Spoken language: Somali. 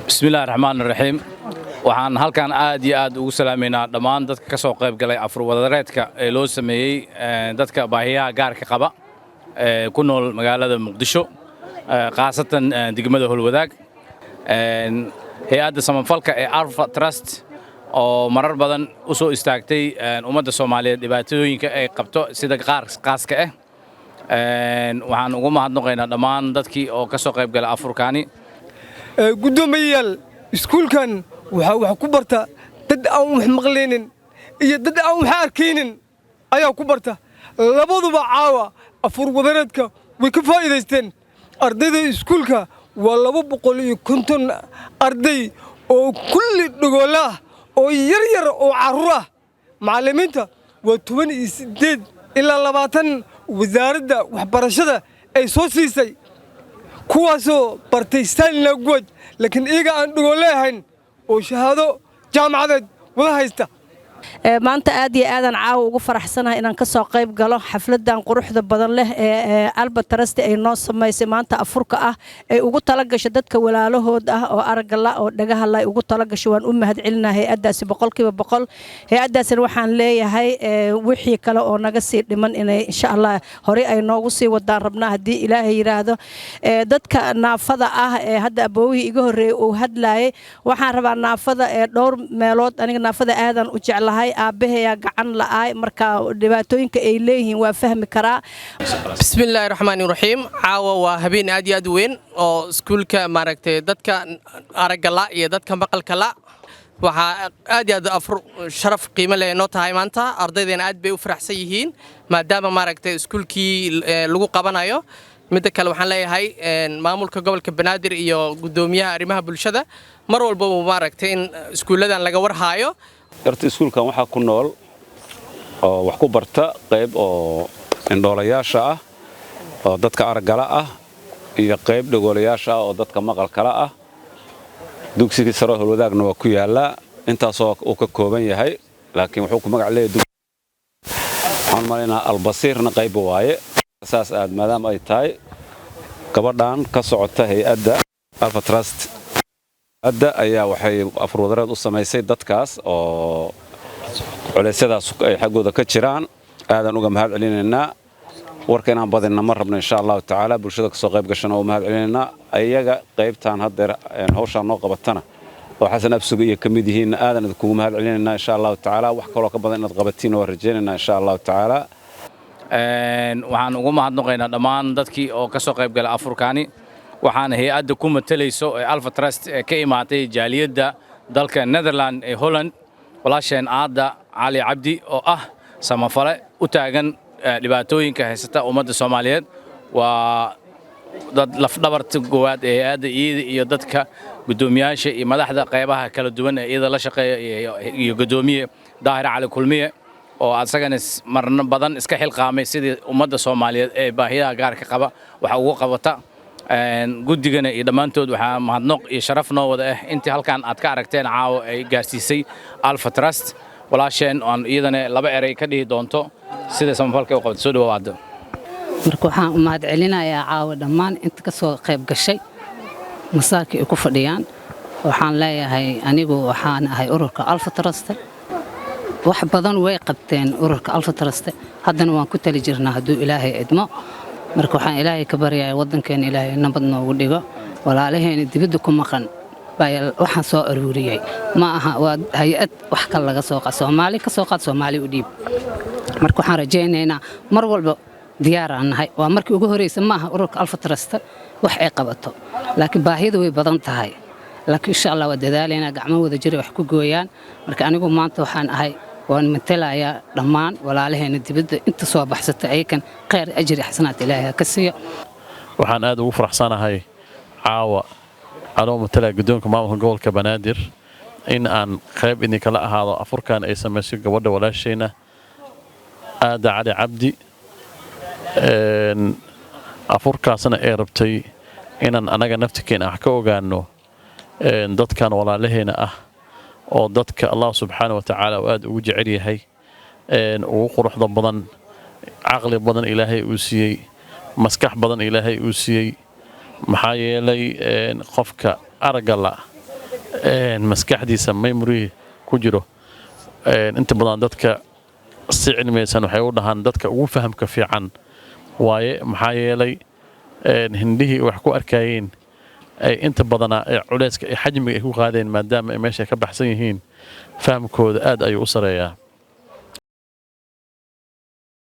Bismillahi raxmaan raxiim. Waxaan halkan aad iyo aad ugu salaamaynaa dhammaan dadka ka soo qayb galay afurwadareedka ee loo sameeyey dadka baahiyaha gaarka qaba ee ku nool magaalada Muqdisho, khaasatan degmada Holwadaag. Hay-adda samafalka ee Alpha Trust oo marar badan u soo istaagtay ummadda Soomaaliyeed dhibaatooyinka ay qabto sida qaar qaaska ah, waxaan ugu mahadnaqaynaa dhammaan dadkii oo ka soo qayb galay afurkaani. Guddoomiyayaal, iskuulkan waxaa wax ku barta dad aan wax maqlaynin iyo dad aan wax arkaynin ayaa ku barta. Labaduba caawa afur wadareedka way ka faa'iidaysteen. Ardayda iskuulka waa 250 arday oo kulli dhagoola ah oo yar yar oo carruur ah. Macallimiinta waa 18 ilaa 20 wasaaradda waxbarashada ay soo siisay, kuwaasoo bartay sign language, laakiin iyaga aan dhagoole ahayn oo shahaado jaamacadeed wada haysta. Maanta aad iyo aadaan caawa ugu faraxsanahay inaan ka soo qayb galo xafladan quruxda badan leh ee Alpha Trust ay noo samaysay maanta afurka ah, ay ugu talagasho dadka walaalahood ah oo aragga la oo dhagaha la ugu talagasho. Waan u mahadcelinaa hay-addaasi 100%. Hay-addaasina waxaan leeyahay wixii kale oo naga sii dhiman inay insha Allah horey ay noogu sii wadaan rabnaa, haddii Ilaahay yidhaahdo. Dadka naafada ah ee hadda aboowihii iga horreeyey uu hadlaayay, waxaan rabaa naafada ee dhowr meelood. Aniga naafada aadaan u jeclahay, aabbahayaa gacan la'aay, marka dhibaatooyinka ay leeyihiin waa fahmi karaa. Bismillaahi raxmaani raxiim. Caawa waa habeen aad iyo aad u weyn oo iskuulka maaragtay dadka aragga la iyo dadka maqalka la. Waxaa aad iyo aad afur sharaf qiimo leh noo tahay maanta. Ardaydeena aad bay u faraxsan yihiin maadaama maaragtay iskuulkii lagu qabanayo. Midda kale, waxaan leeyahay maamulka gobolka Banaadir iyo guddoomiyaha arrimaha bulshada mar walbaba maaragtay in iskuulladan laga warhaayo. Horta iskuulkan waxaa ku nool oo wax ku barta qayb oo indhoolayaasha ah oo dadka araggala ah iyo qayb dhagoolayaasha ah oo dadka maqalkala ah. Dugsigii saro Holwadaagna waa ku yaallaa. Intaasoo uu ka kooban yahay, laakiin wuxuu ku magac leeyahay, waxaan malaynaa, Albasiirna qayb waaye. Saas aad maadaama ay tahay, gabadhan ka socota hay-adda Alpha Trust adda ayaa waxay afurwadareed u samaysay dadkaas oo culeysyadaas ay xaggooda ka jiraan. Aadaan uga mahad celinaynaa. Warka inaan badinna ma rabno, insha Allahu tacaala. Bulshada kasoo qayb gashana oo mahad celinaynaa. Ayaga qaybtaan haddeer hawshaan noo qabatana oo Xasan Absuga iyo ka mid yihiinna aadan idinkugu mahad celinaynaa, insha Allahu tacaala. Wax kaloo ka badan inaad qabatiin waa rajaynaynaa, insha Allahu tacaala. Waxaan ugu mahadnaqaynaa dhammaan dadkii oo ka soo qayb galay afurkaani. Waxaana hay-adda ku matalayso ee Alpha Trust ee ka imaatay jaaliyadda dalka Netherland ee Holland, walaasheen Aadda Cali Cabdi oo ah samafale u taagan dhibaatooyinka haysata ummadda Soomaaliyeed. Waa dad lafdhabarta goowaad ee hay-adda, iyada iyo dadka guddoomiyaasha iyo madaxda qaybaha kala duwan ee iyada la shaqeeya iyo guddoomiye Daahir Cali Kulmiye oo asagana marno badan iska xilqaamay sidii ummadda Soomaaliyeed ee baahiyaha gaarka qaba waxa ugu qabata. Guddigana iyo dhammaantood waxaa mahadnoq iyo sharaf noo wada ah intii halkan aad ka aragteen caawa ay gaarsiisay Alpha Trust. Walaasheen oon iyadana laba erey ka dhihi doonto sida samafalka u qabta. Soo dhawaada. Marka waxaan u mahad celinayaa caawa dhammaan inta ka soo qayb gashay masaarkii ay ku fadhiyaan. Waxaan leeyahay, anigu waxaan ahay ururka Alpha Trust. Wax badan way qabteen ururka Alpha Trust, haddana waan ku tali jirnaa hadduu Ilaahay idmo. Marka waxaan Ilaahay ka baryayaa waddankeena Ilaahay nabad noogu dhigo. Walaalaheena dibadda ku maqan baa waxaan soo aruuriyey. Ma aha, waa hay-ad wax kale laga soo qaad, Soomaali ka soo qaad, Soomaali u dhiib. Marka waxaan rajaynaynaa mar walba diyaaraan nahay. Waa markii ugu horreysa ma aha ururka Alpha Trust wax ay qabato, laakiin baahida way badan tahay. Laakiin insha Allah waa dadaalaynaa, gacmo wada jira wax ku gooyaan. Marka anigu maanta waxaan ahay, waan matalayaa dhammaan walaalaheena dibadda inta soo baxsata. Ayakan khayr, ajri, xasanaad Ilaahay ha ka siiyo. Waxaan aad ugu faraxsanahay caawa anoo matalaya guddoonka maamulka gobolka Banaadir in aan qayb idinkala ahaado afurkan ay samaysay gabadha walaashayna Aada Cali Cabdi. Afurkaasna ay rabtay inaan annaga naftirkeena wax ka ogaano dadkan walaalaheena ah oo dadka Allah subxaana wa tacaala uu aad ugu jecel yahay, ugu quruxda badan, caqli badan Ilaahay uu siiyey, maskax badan Ilaahay uu siiyey. Maxaa yeelay qofka aragga la maskaxdiisa memory ku jiro, inta badan dadka si cilmiyaysan waxay u dhahaan dadka ugu fahamka fiican waaye, maxaa yeelay hindhihii wax ku arkayeen ay inta badanaa ee culayska ee xajmiga ay ku qaadeen, maadaama ay meesha ka baxsan yihiin, fahamkooda aad ayuu u sareeyaa.